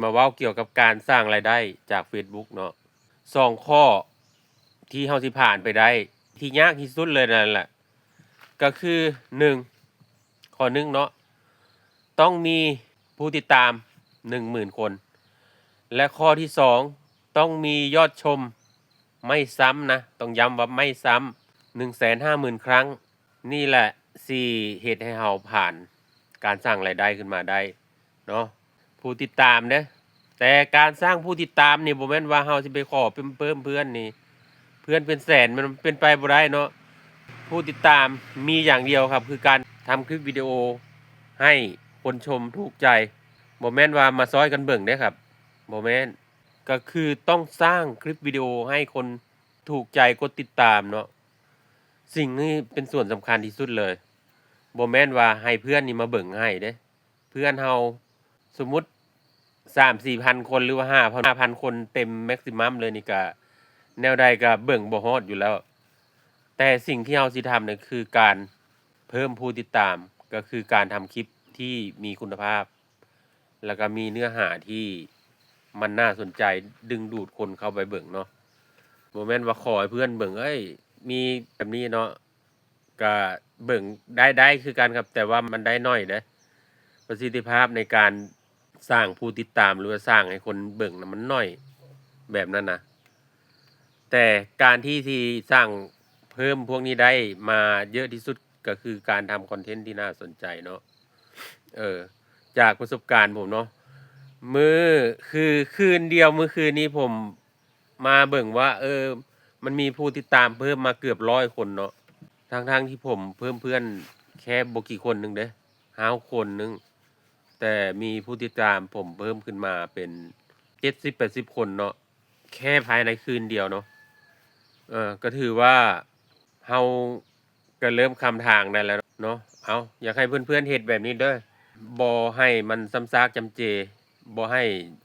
ມາເວົ້າກ່ຽວກັບການສ້າງລາຍໄດ້ຈາກເຟສບຸກເນາະ. ສອງຂໍ້ທີ່ເຮົາຊິຜ່ານໄປໄດ້ ທີ່ຍາກທີ່ສຸດເລີຍນັ້ນແຫຼະ ກໍຄື ໜຶ່ງ ຂໍ້ໜຶ່ງເນາະ ຕ້ອງມີຜູ້ຕິດຕາມ ໜຶ່ງໝື່ນຄົນ ແລະ ຂໍ້ທີສອງ ຕ້ອງມີຍອດຊົມໄມ້ຊ້ຳນະ, ຕ້ອງຢ້ຳວ່າໄມ້ຊ້ຳ ໜຶ່ງແສນຫ້າໝື່ນຄັ້ງ. ນີ້ແຫຼະຊິເຮັດໃຫ້ເຮົາຜ່ານການສ້າງລາຍໄດ້ຂຶ້ນມາໄດ້ເນາະ. ຜູ້ຕິດຕາມເດ້ ແຕ່ການສ້າງຜູ້ຕິດຕາມນີ້ ບໍ່ແມ່ນວ່າເຮົາຊິໄປຂໍເພີ່ມ ເພີ່ມເພື່ອນນີ້ ເພື່ອນເປັນແສນ ມັນເປັນໄປບໍ່ໄດ້ເນາະ. ຜູ້ຕິດຕາມມີຢ່າງດຽວຄັບ ຄືການທຳຄລິບວິດີໂອໃຫ້ຄົນຊົມຖືກໃຈ, ບໍ່ແມ່ນວ່າມາຊ່ອຍກັນເບິ່ງເດ້ຄັບ ບໍ່ແມ່ນ. ກໍຄືຕ້ອງສ້າງຄລິບວິດີໂອໃຫ້ຄົນຖືກໃຈກົດຕິດຕາມເນາະ. ສິ່ງນີ້ເປັນສ່ວນສຳຄັນທີ່ສຸດເລີຍ. ບໍ່ແມ່ນວ່າໃຫ້ເພື່ອນນີ້ມາເບິ່ງໃຫ້ເດ້. ເພື່ອນເຮົາ ສົມມຸດ ສາມສີ່ພັນຄົນ ຫຼືວ່າ ຫ້າພັນ ຫ້າພັນຄົນເຕັມແມັກຊິມັມເລີຍນີ້ກະ ແນວໃດກະເບິ່ງບໍ່ຮອດຢູ່ແລ້ວ. ແຕ່ສິ່ງທີ່ເຮົາຊິທຳນັ້ນຄືການເພີ່ມຜູ້ຕິດຕາມ ກໍຄືການທຳຄລິບທີ່ມີຄຸນນະພາບ ແລ້ວກໍມີເນື້ອຫາທີ່ມັນໜ້າສົນໃຈ ດຶງດູດຄົນເຂົ້າໄປເບິ່ງເນາະ. ບໍ່ແມ່ນວ່າຂໍໃຫ້ເພື່ອນເບິ່ງ ເອີຍ ມີແບບນີ້ເນາະ ກະເບິ່ງໄດ້ ໄດ້ຄືກັນຄັບ ແຕ່ວ່າມັນໄດ້ໜ້ອຍເດ້. ປະສິດທິພາບໃນການສ້າງຜູ້ຕິດຕາມ ຫຼືວ່າສ້າງໃຫ້ຄົນເບິ່ງນະ ມັນໜ້ອຍ ແບບນັ້ນນະ. ແຕ່ການທີ່ ທີ່ສ້າງເພີ່ມພວກນີ້ໄດ້ມາເຍອະທີ່ສຸດ ກໍຄືການທຳຄອນເທັນທີ່ໜ້າສົນໃຈເນາະ. ເອີ ຈາກປະສົບການຜົມເນາະ ມື້ ຄື ຄືນດຽວມື້ຄືນນີ້ ຜົມມາເບິ່ງວ່າ ເອີ ມັນມີຜູ້ຕິດຕາມເພີ່ມມາເກືອບຮ້ອຍຄົນເນາະ, ທັງໆທີ່ຜົມເພີ່ມເພື່ອນແຄ່ບໍ່ກີ່ຄົນໜຶ່ງເດ້ ຫ້າຄົນໜຶ່ງ ແຕ່ມີຜູ້ຕິດຕາມຜົມເພີ່ມຂຶ້ນມາເປັນເຈັດສິບແປດສິບຄົນເນາະ ແຄ່ພາຍໃນຄືນດຽວເນາະ. ເອີ ກໍຖືວ່າເຮົາ ກໍເລີ່ມຄຳທາງໄດ້ແລ້ວເນາະ. ເອົາ ຢາກໃຫ້ເພື່ອນໆເຮັດແບບນີ້ເດີ ບໍ່ໃຫ້ມັນຊ້ຳຊາກຈຳເຈ, ບໍ່ໃຫ້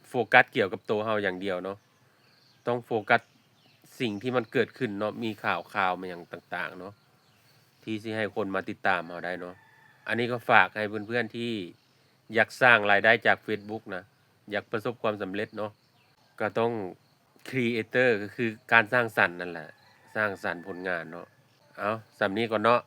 ໂຟກັສກ່ຽວກັບໂຕເຮົາຢ່າງດຽວເນາະ, ຕ້ອງໂຟກັສສິ່ງທີ່ມັນເກີດຂຶ້ນເນາະ, ມີຂ່າວໆ ມາຫຍັງຕ່າງໆເນາະ ທີ່ຊິໃຫ້ຄົນມາຕິດຕາມເຮົາໄດ້ເນາະ. ອັນນີ້ກໍຝາກໃຫ້ເພື່ອນໆທີ່ຢາກສ້າງລາຍໄດ້ຈາກເຟສບຸກນະ, ຢາກປະສົບຄວາມສຳເລັດເນາະ, ກໍຕ້ອງ creator ກໍຄືການສ້າງສັນນັ້ນແຫຼະ, ສ້າງສັນຜົນງານເນາະ. ເອົາ ສ່ຳນີ້ກ່ອນເນາະ.